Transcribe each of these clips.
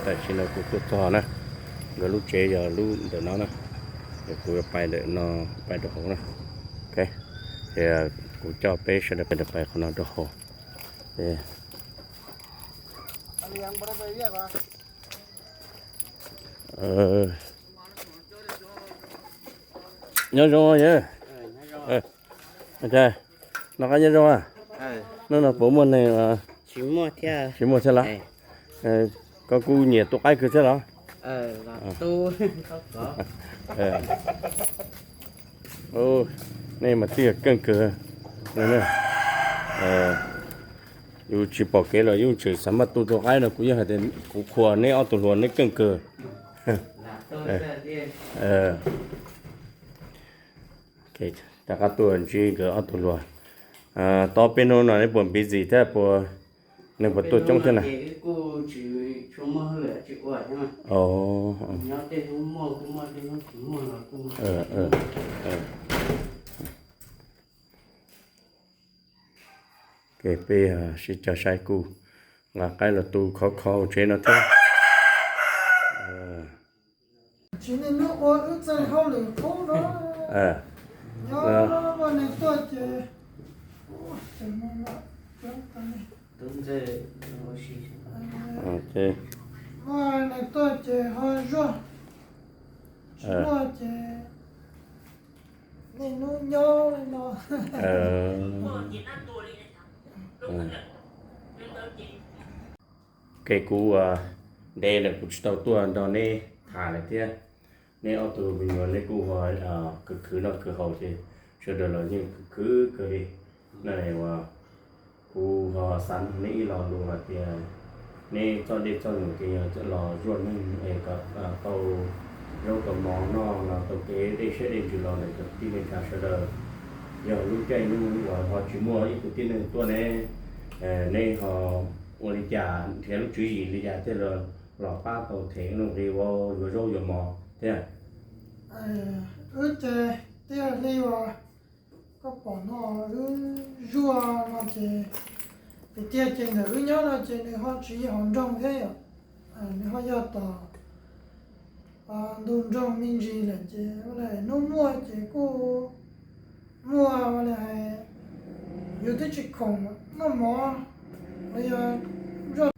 Tam sim no kuv tuaj txog na, nkawd lub tsev yog lub ntawm no na, es kuv yuav pais ntawm no, pais rau hauv na. Ok, ces kuv coj peb sawv daws pais qhov no rau hauv. Nyob zoo yawg. Noj qab nyob zoo. Hnub no puas muaj neeg? Tsis muaj thiab los? Koj kuj nyiam tua qaib kawg thiab los? Nej mas twb yog keej kawg. Yus tsis pom kev los yus tseem xav maj tu tua qaib no, kuv yeej hais tias kuv qhuas neb ob tug hluas, neb keej kawg. Rov qab tuaj ntsib nkawd ob tug hluas. Tob peb hnub no neb puas busy thiab, puas, neeg puas tuaj coob thiab na? Peb sib cog saib kuj nqa qaib los tu khov kho hauv tsev no thiab. Tsis niaj hnub ua wb txoj hauj lwm qub no. Nyob muaj neeg tuaj ces, muaj neeg tuaj ces ho zuaj, tsis muaj ces niaj hnub nyob li no. Kev kuv ntev lawm kuv tsis tau tuaj nrog neb tham lawm thiab. Neb ob tug me nyuam neb kuj ho khwv khwv noj khwv haus ces sawv daws los yeej khwv khwv kawg li. Na, kuv ho xav nug neb ib lo lus hais tias neb txoj dej txoj num ces yog los zuaj neeg es kom tau zaub tau mov noj los tau kev dej siab dej ntsws los ntawm cov kwv tij neej tsa sawv daws. Yog lub caij nyoog uas ho tsis muaj ib tug tib neeg tuaj ne, neb ho ua li cas, nrhiav lub tswv yim li cas thiaj los pab tau them nuj nqi ua yuav zaub yuav mov thiab? Wb ces tiag li uas koj pom no, wb zuaj no ces tiag tiag ces ntawm wb nyob no ces nws ho tsis yog hauv nroog thiab yom. Nws ho yog tom ntug nroog me ntsis lawm ces ua li hnub muaj ces kuj muaj ua li hais yus twb tsis khoom noj mov los yog zuaj.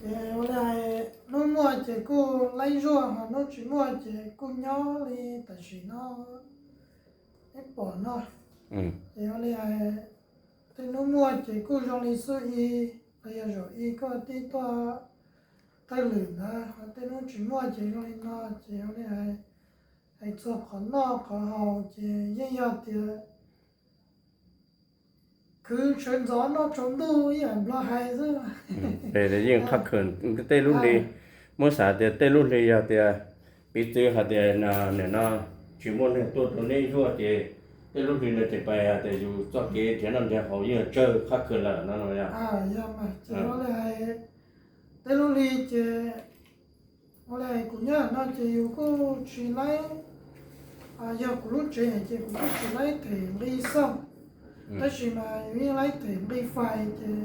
Ces ua li hais hnub muaj ces kuj laib zuaj, ho hnub tsis muaj ces kuj nyob li tam sim no ib pom no. Ces ua li hais tej hnub muaj ces kuj zoo li xub ib los yog zaum ib koj tib tuaj thawj lwm ntawd, ho tej hnub tsis muaj ces zoo li no ces ua li hais, hais txog qhov noj qhov haus ces yeej yog tias khwv sawv ntxov noj tsaus ntuj ib yam nplog hais xwb. Ces yeej qhab khwm tej lub hli, muab xav tias tej lub hli yog tias piv txwv hais tias nim no tsis muaj neeg tuaj rau neb zuaj ces tej lub hli no ces pais hais tias yus txoj kev nrhiav noj nrhiav haus yeej tsawg qhab khwm lawm no. Yog mas ces ua li hais tej lub hli ces ua li kuv nyob no ces yus kuj tsis laib, yog kuv lub tsev ces kuv kuj tsis laib them nqi xauj, tab sis mas yus yeej laib them nqi fais ces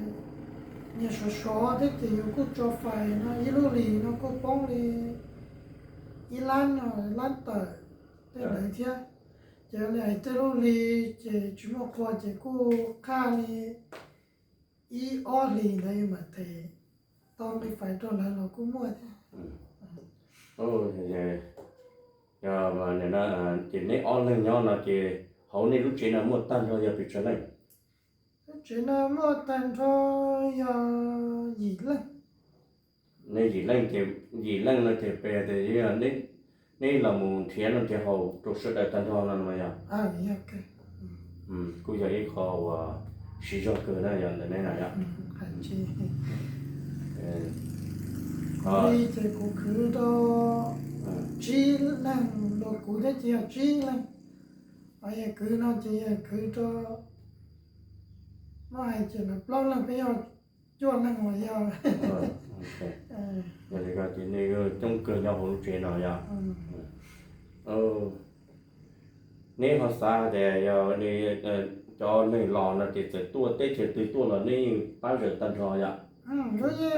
nyias sov sov thiab ces yus kuj tso fais no ib lub hlis no kuj poob li ib lab no, lab tawm tej ntawd thiab. Ces ua li hais tej lub hli ces tsis muaj qhua ces kuj qhaj li ib ob hlis ntawd yus mam them tau nqi fais rau lawv los kuj muaj thiab. Yog ces neb ob leeg nyob no ces hauv nej lub tsev no muaj tag nrho yog pes tsawg leej? Lub tsev no muaj tag nrho yog yim leej. Nej yim leej ces, yim leej no ces pes tias neb los mus nrhiav noj nrhiav haus rau sawv daws tag nrho no mas yog? Kuj yog ib qho uas siv zog kawg na yog ntawm neb na yog? Kuv li ces kuv khwv rau tsib leeg, los kuv thiab ces yog tsib leeg, yog kwv no ces yog khwv rau, muab hais ces lawv plaub leeg peb yog cuaj leeg los yog. Yog li ko ces nej coob kawg nyob hauv lub tsev no yog? Neb ho xav tias yog li Cov neeg los no ces txawm tuaj teb chaws twg tuaj los nej yeej pab zawm tag nrho yom? Lub yeej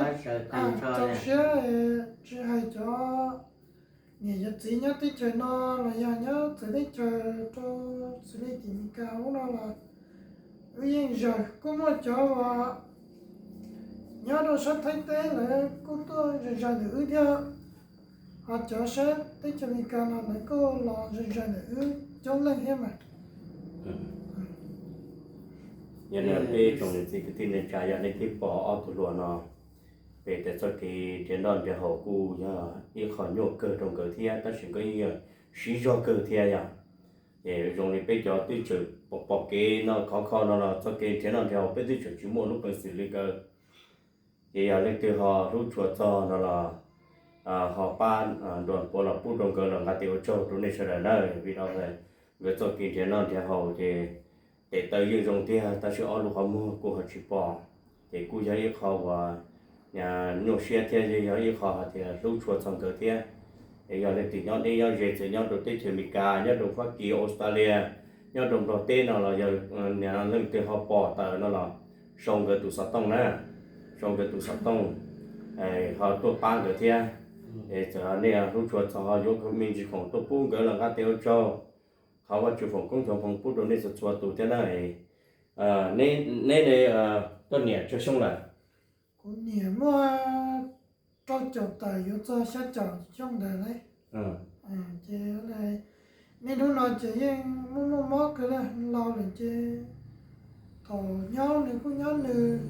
rau siab, tsis hais cov niam cov txiv nyob teb chaws no los yog nyob txawv teb chaws rau xws li tim Meskas ub no los wb yeej zawm. Kuj muaj cov uas nyob rau sab Thaib teb lawv kuj tuaj zawm zawm ntawm wb thiab, ho cov sab teb chaws Amelikas no lawv kuj los zawm zawm ntawm wb coob leej thiab mas. Yog li peb tsoom niam txiv kwv tij neej tsa, yog nej twb pom ob tug hluas no, peb tej txoj kev nrhiav noj nrhiav haus kuj yog ib qho nyuaj kawg rau nkawd thiab, tab sis nkawd yeej yog siv zog kawg thiab yom. Ces zoo li peb cov twb tseem pom pom kev no khov kho no los txoj kev nrhiav noj nrhiav haus peb twb tseem tsis muaj lub peev xwm li nkawd. Ces yog leej twg ho hlub tshua txog no los ho pab nruas puav los pub rau nkawd los nqa tes ua tsaug rau nej sawv daws nawb, vim rau nkawd txoj kev nrhiav noj nrhiav haus ces tes taw yeej zoo tiag tab sis ob lub qhov muag kuj ho tsis pom. Ces kuj yog ib qho uas nyuaj siab thiab yog ib qho hais tias hlub tshua txog nkawd thiab. Es yog leej twg nyob deb nyob ze, txawm nyob rau teb chaws Amelikas, nyob rau Fab Kis, Australia, nyob rau Nplog teb no los yog leej twg ho pom tawm no los sau nkawd tus xov tooj na, sau nkawd tus xov tooj ho tuaj pab nkawd thiab. Es txawm nej hlub tshua txog ho yuav me ntsis khoom tuaj pub nkawd los nqa tes ua tsaug. Thov Vajtswv foom koob hmoov pub rau nej txhua txhua tus thiab na. Neb, koj niam tsawg xyoo lawm? Kuv niam muaj rau caum tawm yuav txog xya caum xyoo ntawd lauj. Ces niaj hnub no ces yeej muaj muaj mob kawg li, laus lawm ces thaum nyob nws kuj nyob nws,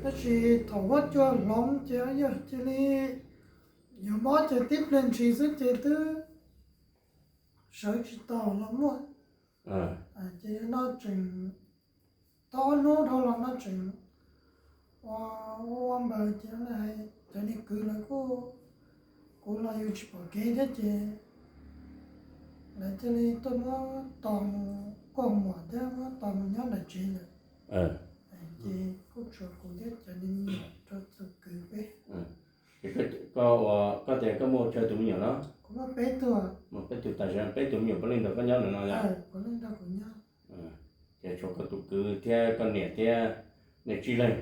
tab sis thaum huab cua hloov ces yog cia li yuav mob ces tib pliag ntshis xwb ces twb sawv tsis tau los muaj. Ces no tseem tau ob hnub dhau los no tseem ua ua npaws ces cov niag kwv lawv kuj, kuv los yus tsis pom kev thiab ces lawv thiaj li tuaj muab tos mus kuaj mom thiab muab tos mus nyob ntawm tsev lawm. Ces kuj tshuav kuv thiab cov niag me nyuam rau tus kwv peb. Koj tias koj muaj tsawg tus me nyuam no? Kuv muaj peb tug. Muaj peb tug, tam sim no peb tug me nyuam puav leej nrog koj nyob ntawm no yom? Puav leej nrog kuv nyob. Ces tshuav koj tus kwv thiab koj niam thiab nej tsib leeg.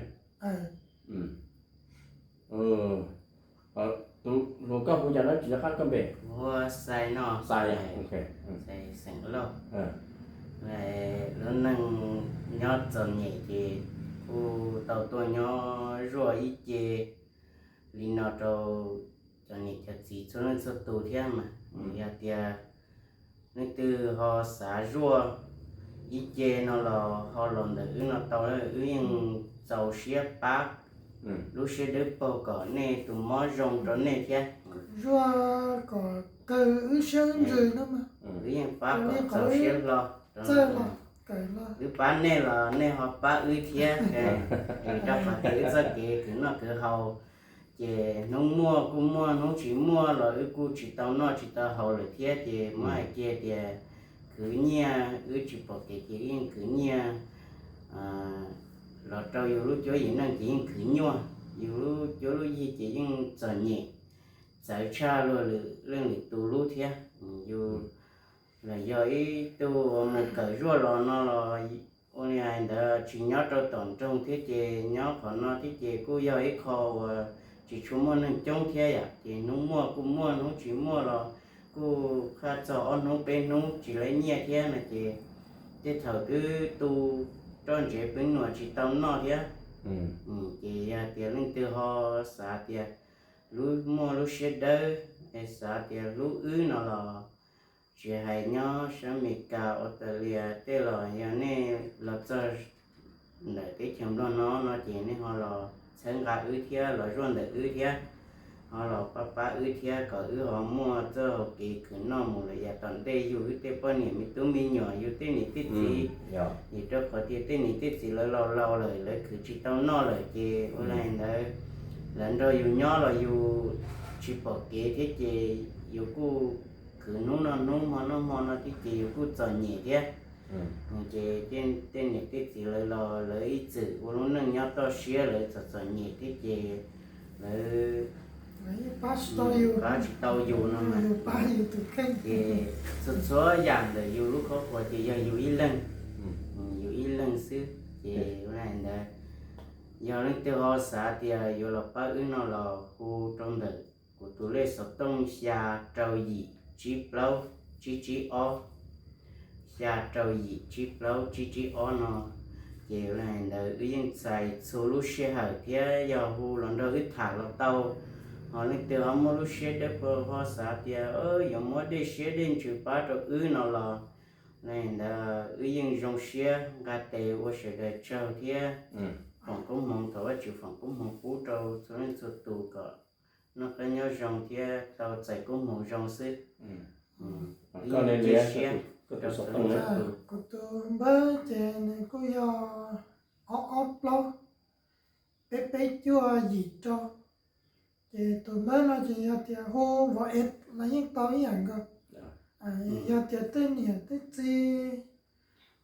Tus hluas koj hu cas no tsis nco qab koj npe? Hu Xais no. Xais, xeem Lauj. Lub neej nyob txom nyem ces kuj tau tuaj nyob zuaj ib ce li no rau cov niam cov txiv txhua leej txhua tus thiab mas. Yog tias leej twg ho xav zuaj ib ce no los ho los ntawm wb no tau, wb yeej txaus siab pab lub siab dawb paug kom nej tus mob zoo rau nej thiab. Zuaj kom kawg wb siab wb ntsws no mas. Wb yeej pab kom txaus siab hlo. Wb pab nej los nej ho pab wb thiab. Rau qhov tias wb txoj kev khwv noj khwv haus ces hnub muaj kuj muaj, hnub tsis muaj los wb kuj tsis tau noj tsis tau haus lawm thiab. Ces muab hais kiag tias khwv nyiaj, wb tsis pom kev ces yeej khwv nyiaj los rau yus lub cuab yim neej ces yeej khwv nyuaj, yus lub cuab lub yig ces yeej txom nyem, txawv tshaj luag lwm leej lwm tus lub thiab. Yus los yog ib tug mus kawm zuaj los no los ua li hais ntawd tsis nyob rau tom nroog thiab ces nyob qhov no thiab ces kuj yog ib qho uas tsis tshua muaj neeg coob thiab yom. Ces hnub muaj kuj muaj, hnub tsis muaj los kuj qhaj txog ob hnub peb hnub tsis laib nyiaj thiab no ces tej thaum twb tu roj ntsev peb nuam tsis tau noj thiab. Ces yog tias leej twg ho xav tias lub muaj lub siab dawb es xav tias hlub wb no los tsis hais nyob sab Amelikas, Australia tej los yog nej los txog ntawm teb chaws Nplog no no ces nej ho los txhawb nqa wb thiab los zuaj ntawm wb thiab, ho los pab pab wb thiab kom wb ho muaj txoj hau kev khwv noj mus lawm yav tom ntej yug wb tej poj niam me tub me nyuam, yug tej niam tej txiv. Vim rau qhov tias tej niam tej txiv lawv laus laus lawm, lawv khwv tsis tau noj lawm ces ua li ntawd lawv nrog yus nyob los yus tsis pom kev thiab ces yus kuj khwv hnub noj hnub hmo noj hmo no thiab ces yus kuj txom nyem thiab. Ces tej niam tej txiv lawv los lawv ib txwm ua lub neej nyob toj siab lawv txom txom nyem thiab ces lawv pab tsis tau yus no. Ces txhua txhua yam ntawm yus lub qhov quas ces yog yus ib leeg, yus leej xwb. Ces ua li ntawd, yog leej twg ho xav tias yuav los pab wb no los hu rau ntawm kuv tus lej xov tooj xya rau yim tsib plaub tsib tsib ob, xya rau yim tsib plaub tsib tsib ob no. Ces ua li ntawd wb yeej txais txhua lub sij hawm thiab yog hu los nrog wb tham los tau. Ho leej twg ho muaj lub siab dawb paug ho xav tias yuav muab dej siab dej ntsws pab rau wb no los, li ntawd wb yeej zoo siab nqa tes ua sawv daws tsaug thiab foom koob hmoov, thov Vajtswv foom koob hmoov pub rau txhua leej txhua tus kom noj qab nyob zoo thiab tau txais koob hmoov zoo xwb. Wb yeej cia siab rau txhua leej txhua tus. Kuv tus npawb ces nws kuj yog ob ob plaub peb peb cuaj yim rau. Ces tus npawb no ces yog tias hu vauv es los yeej tau ib yam nkaus. Yog tias tej niam tej txiv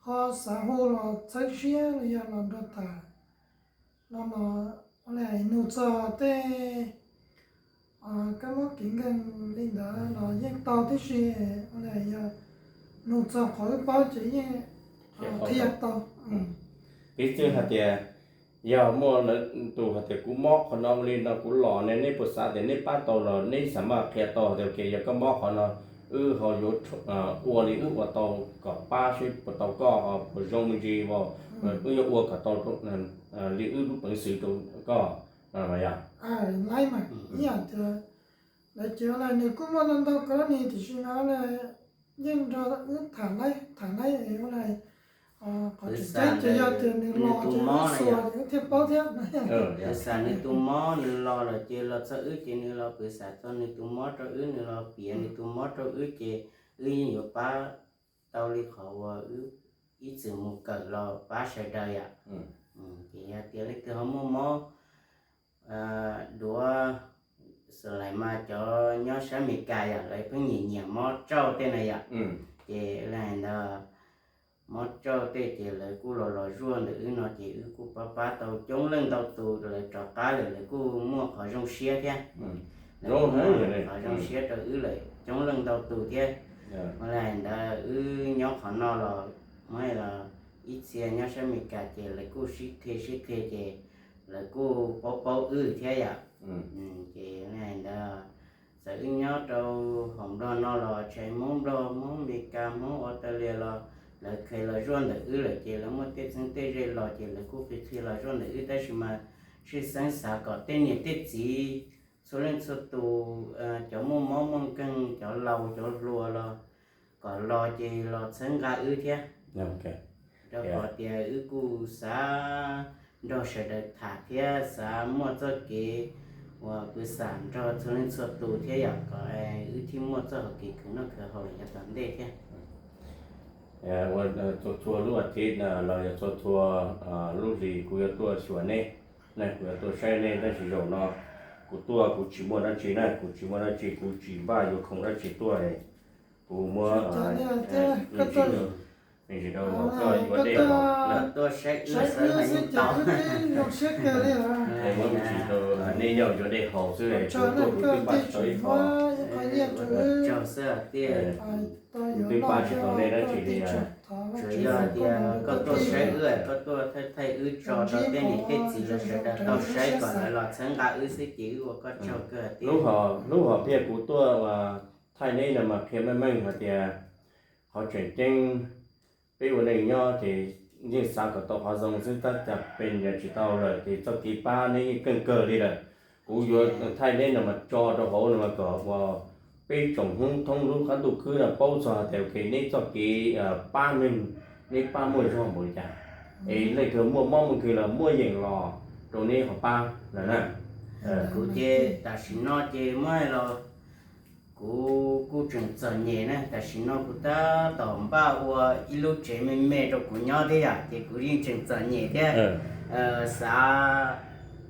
ho xav hu los txhawb siab los yog los nrog tham no los ua li nug txog tej kab mob kev nkeeg li ntawd los yeej tau tib si. Ua li yog nug txog qhov wb paub ces yeej qhia tau. Piv txwv hais tias yog muaj lawv tus hais tias kuv mob qhov no li no kuv los ne, nej puas xav tias nej pab tau los nej xav mas qhia tau tias yog koj mob qhov no wb ho yuav ua li wb ua tau kom pab seb puas tau koj, puas zoo me ntsis, wb yuav ua kom tau li wb lub peev xwm rau koj no yog. Lawv ces nws kuj muaj ntau ntau kab ni tiam sis no yeej nrog wb tham laib tham laib ua li qhov tseem ceeb ces yog tias nws los ces wb xuas ces wb thiaj paub thiab. Kuv xav nws tus mob nws los lawm ces los txog wb ces nws los, kuv xav txog nws tus mob rau wb, nws los piav nws tus mob rau wb ces wb yeej yuav pab tau li qhov uas wb ib txwm mus kawm los pab sawv daws yom. Ces yog tias leej twg ho muaj mob duav xav lais mas cov nyob sab Amelikas yom, lawv pheej nyiam nyiam mob tsauj tej na yom. Ces li hais ntawd, mob tsauj tej ces lawv kuj los los zuaj ntawm wb no ces wb kuj pab pab tau coob leej ntau tus, lawv rov qab lawm lawv kuj muaj qhov zoo siab thiab. Lawv kuj muaj qhov zoo siab rau wb lawm coob leej ntau tus thiab. Ua li hais ntawd wb nyob qhov no los muab los ib txhia nyob sab Amelikas ces lawv kuj sib qhia sib qhia ces lawv kuj paub paub wb thiab yom. Ces li hais ntawd txawm wb nyob rau hauv Nplog no los tsis hais Hmoob Nplog, Hmoob Amelikas, Hmoob Australia los lawv kheev los zuaj ntawm wb lawm ces lawv muaj tej txheeb tej ze los ces lawv kuj qhia qhia los zuaj ntawm wb tab sis mas tshwj xeeb xav kom tej niam tej txiv txhua leej txhua tus, cov muaj mob muaj nkeeg, cov laus cov hluas los kom los ces los txhawb nqa wb thiab. Rau qhov tias wb kuj xav nrog sawv daws tham thiab xav muaj txoj kev uas kuv xav nrog txhua leej txhua tus thiab yom, kom wb thiaj muaj txoj hauv kev khwv noj khwv haus los yav tom ntej thiab. Ua txhua txhua lub as thiv los yog txhua txhua lub hlis kuv yuav tuaj xyuas nej, kuv yuav tuaj saib nej tab sis zaum no kuv tuaj kuv tsis muaj dab tsi na, kuv tsis muaj dab tsi, kuv tsis npaj yuav khoom dab tsi tuaj. Kuv muab me ntsis rau koj yuav dej haus, tuaj saib wb xwb ces wb twb zoo siab kawg li. Muab me ntsis rau nej yog yuav dej haus xwb, kuv tuaj kuv twb npaj tsis tau ib qho. Tsaug xwb tiag, kuv twb npaj tsis tau nej dab tsi li. Tsuas yog tias koj tuaj saib wb, koj tuaj thaij thaij wb tso rau tej niam tej txiv lawv sawv daws tau saib kom lawv los txhawb nqa wb xwb ces wb ua koj tsaug kawg tiag. Hnub hom phiaj kuv tuaj thaij neb no mas qhia meej meej hais tias qhov tseem ceeb peb ua neej nyob ces yeej xav kom tau qhov zoo xwb, tab cas pes yog tsis tau lawm ces txoj kev pab neb yeej keej kawg li lawm. Kuv yuav thaij neb no mas tso rau hauv no mas kom ua peb tsoom Hmoob thoob lub qab ntuj khwb no paub txog hais tias neb txoj kev pab neeg, neb pab muaj zog npaum li cas, es leej twg muaj mob muaj nkeeg los muaj yeem los rau neb ho pab lawm na. Kuv ces tam sim no ces muab los kuv kuj tseem txom nyem na, tam sim no kuv tab tom npaj ua ib lub tsev me me rau kuv nyob thiab yom, ces kuv yeej tseem txom nyem thiab. Xav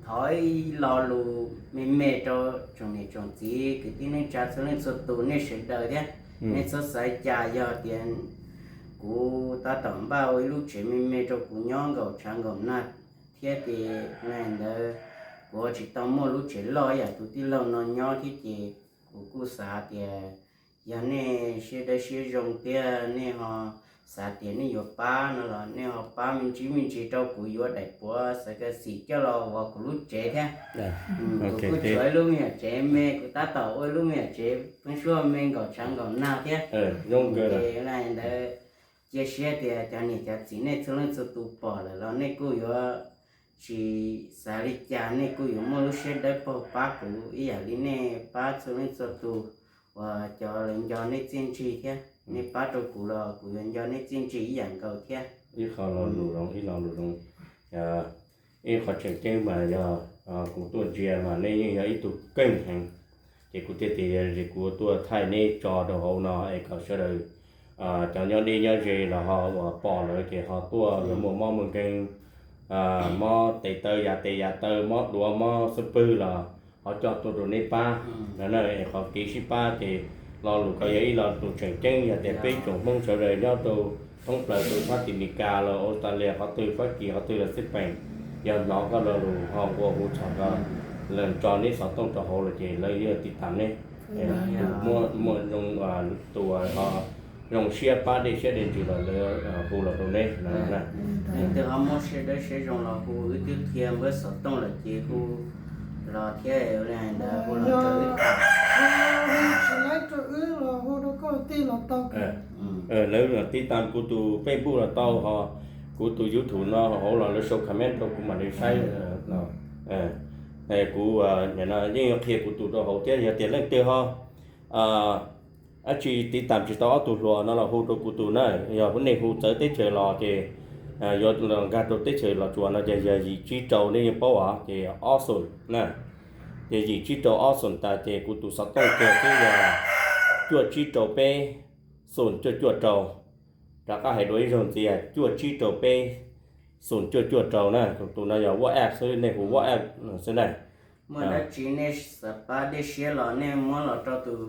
thov ib lo lus me me rau tsoom niam tsoom txiv kwv tij neej tsa txhua leej txhua tus nej sawv daws thiab, nej txhob xav cas yog tias kuv tab tom npaj ua ib lub tsev me me rau kuv nyob nkaum tshav nkaum nag thiab ces li ntawd kuv tsis tau muaj lub tsev loj yam tus tij laug no nyob thiab ces kuv kuj xav tias yog nej siab dawb siab zoo thiab nej ho xav tias nej yuav pab no los nej ho pab me ntsis me ntsis rau kuv yuav daim puav xav kaw xim coj los ua kuv lub tsev thiab. Kuv kuj tshuav ib lub me nyuam tsev me, kuv tab tom ua ib lub me nyuam tsev pheeb suab me nkaum tshav nkaum nag thiab. Ces ntawd cia siab tias cov niam cov txiv nej txhua leej txhua tus pom lawm los nej kuj yuav tsis xav li cas, nej kuj yuav muaj lub siab dawb paug pab kuv ib yam li nej pab txhua leej txhua tus uas cov lawv nco nej txiaj ntsig thiab. Nej pab rau kuv los kuv yuav nco nej txiaj ntsig ib yam nkaus thiab. Ib qho lo lus zoo, ib lo lus zoo. Ib qho tseem ceeb mas yog kuv tuaj ntsia mas nej yeej yog ib tug keej heev, ces kuv thiaj tias kuv tuaj thaij neb tso rau hauv no es kom sawv daws cov nyob deb nyob ze los ho uas pom lawm ces ho tuaj yuav muaj mob muaj nkeeg, mob tes taw, ya tes ya taw, mob duav, mob xub pwg los ho coj tuaj rau neb pab no na. Es qhov kev sib pab ces lo lus ko yog ib lo lus tseem ceeb, yog tias peb tsoom Hmoob sawv daws nyob rau thoob plaws rau sab Tib Mes Kas los Australia qhov twg, Fab Kis qhov twg los xij peem, yog hnov koj lo lus ho nqua hu txog ko, lawv tso neb xov tooj rau hauv lawm ces lawv yuav tiv tas neb. Muaj, muaj zoo, tus ho zoo siab pab dej siab dej ntsws los lawv hu los rau neb no. Leej twg ho muaj siab dawb siab zoo los hu, wb twb qhia npawb xov tooj lawm ces hu los thiab, hu los rau wb tham. Lawv tiv tas kuv tus Facebook los tau, ho kuv tus YouTube no hauv los lawv sau comment rau kuv mam li saib. Kuv yeej yuav qhia kuv tus rau hauv thiab, yog tias leej twg ho dab tsi tiv tas tsis tau ob tug hluas no los hu rau kuv tus na. Yog nej hu txawv teb chaws los ces yuav nkag rau teb chaws Los Tsuas no ces yog yim tsib rau, nej yeej paub os, ces ob xoom na. Ces yim tsib rau ob xoom tas ces kuv tus xov tooj kiag twb yog cuaj tsib rau peb xoom cuaj cuaj rau. Rov qab hais dua ib zaug ntxiv, cuaj tsib rau peb xoom cuaj cuaj rau na. Tus no yog WhatsApp xwb, nej hu WhatsApp xwb na. Muaj dab tsi nej xav pab dej siab los nej muab los rau tus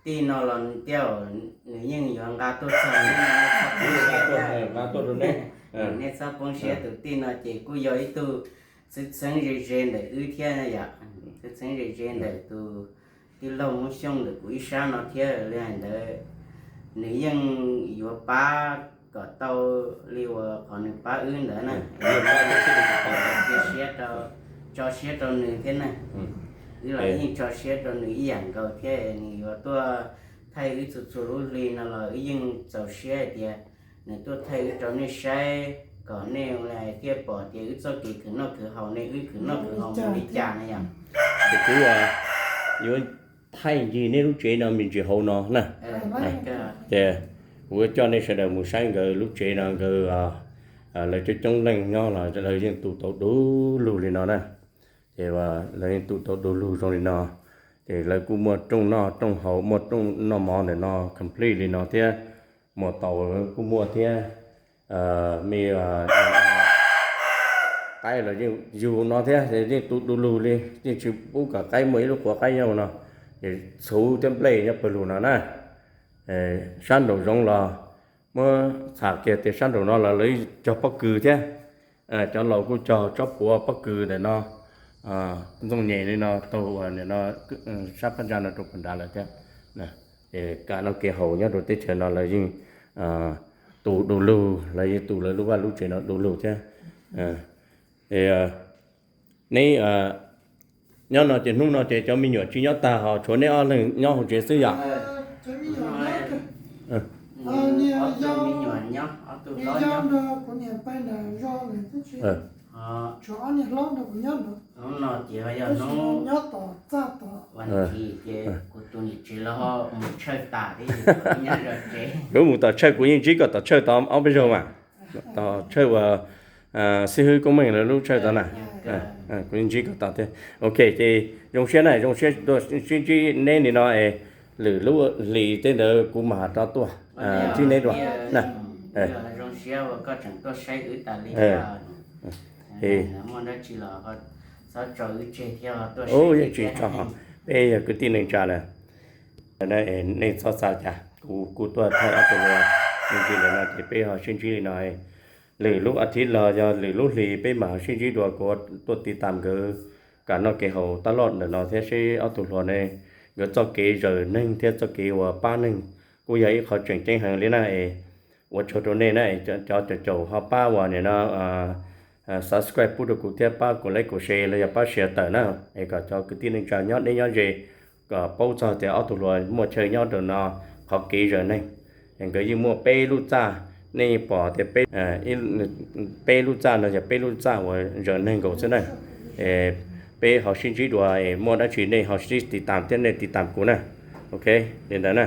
tij no los thiab, nws yeej yuav nqa tuaj txog. Nqa tuaj rau nej. Nej txhob poob siab, tus tij no ces kuj yog ib tug txheeb txheeb ze ze ntawm wb thiab yom, txheeb txheeb ze ze ntawm tus tij laug Hmoob Xyooj ntawm kuv ib sab no thiab. Li hais ntawd nws yeej yuav pab kom tau li uas qhov nws pab wb ntawd na. Cia siab rau, tso siab rau nws thiab na. Wb los yeej tso siab rau nws ib yam nkaus thiab. Nws yuav tuaj thaij wb txhua txhua lub hli no los wb yeej txaus siab hais tias nws tuaj thaij wb rau nej saib, kom nej thiaj pom tias wb txoj kev khwv noj khwv haus, nej wb khwv noj khwv haus mus li cas na yom. Ces kuv yuav thaij ncig nej lub tsev no me ntsis hauv no na. Ces kuv yuav coj nej sawv daws mus saib nkawd lub tsev no, nkawd lawv coob coob leej nyob los lawv yeej tu tau du lug li no na. Ces lawv yeej tu tau du lug zoo li no. Ces lawv kuj muaj rooj noj rooj haus, muaj rooj noj mov ntawm no complete li no thiab. Muaj taus kuj muaj thiab. Me qaib los yeej yug no thiab, yeej tu du lug li, yeej tsis pub kom qaib muaj ib lub quav qaib nyob no. Ces txhuv thiab nplej nyob pawg lug no na. Sab nraum zoov los muab txham kiag tias sab nraum no los lawv cog pob kws thiab. Cov laus kuj cog tsob puav pob kws ntawm no, ntxooj nyem li no taug uas nim no sab phab ntsa no rau puag nrad lawm thiab. Ces kev noj kev haus nyob rau teb chaws no lawv yeej tu du lug, lawv yeej tu lawv lub vaj lub tsev no du lug thiab. Neb nyob no ces hnub no ces cov me nyuam tsis nyob tag, ho tshuav neb ob leeg nyob hauv tsev xwb yom? Kuv mus tom tshawj, kuv yeej ntsib koj tom tshawj tod ob peb zaug mas. Tom tshawj uas xib hwb Koob Meej lawv lub tshawj tod na. Kuv yeej ntsib koj tom thiab. Ok, ces zoo siab na, zoo siab tuaj sib ntsib neb li no es lwm lub hlis tej ntawd kuv mam rov tuaj ntsib neb dua na. Yeej tsis tso, peb yog kwv tij neej tsa lawm. Nej txhob xav cas, kuv kuj tuaj thaij ob tug hluas me ntsis lawm no ces peb ho sib ntsib li no. Lwm lub as thiv los yog lwm lub hlis peb mam ho sib ntsib dua, kuv tuaj tiv tam nkawd kev noj kev haus tab loj ntawm no thiab seb ob tug hluas ne nkawd txoj kev zawm neeg thiab txoj kev uas pab neeg kuj yog ib qho tseem ceeb heev li na es Ua tsaug rau nej na, cov caum caum ho pab uas nim no subscribe pub rau kuv thiab pab kuv like kuv share los yog pab share tawm na, es kom cov kwv tij neej tsa nyob deb nyob ze kom paub txog tias ob tug hluas muaj chaw nyob rau no, qhov kev zom neeg. Nkawd yeej muaj peb lub txaj, nej yeej pom tias peb lub txaj no yog peb lub txaj uas zom neeg nkaus xwb na. Peb ho sib ntsib dua, muaj dab tsi nej ho sib tiv tam thiab nej tiv tam kuv na. Ok, li ntawd na.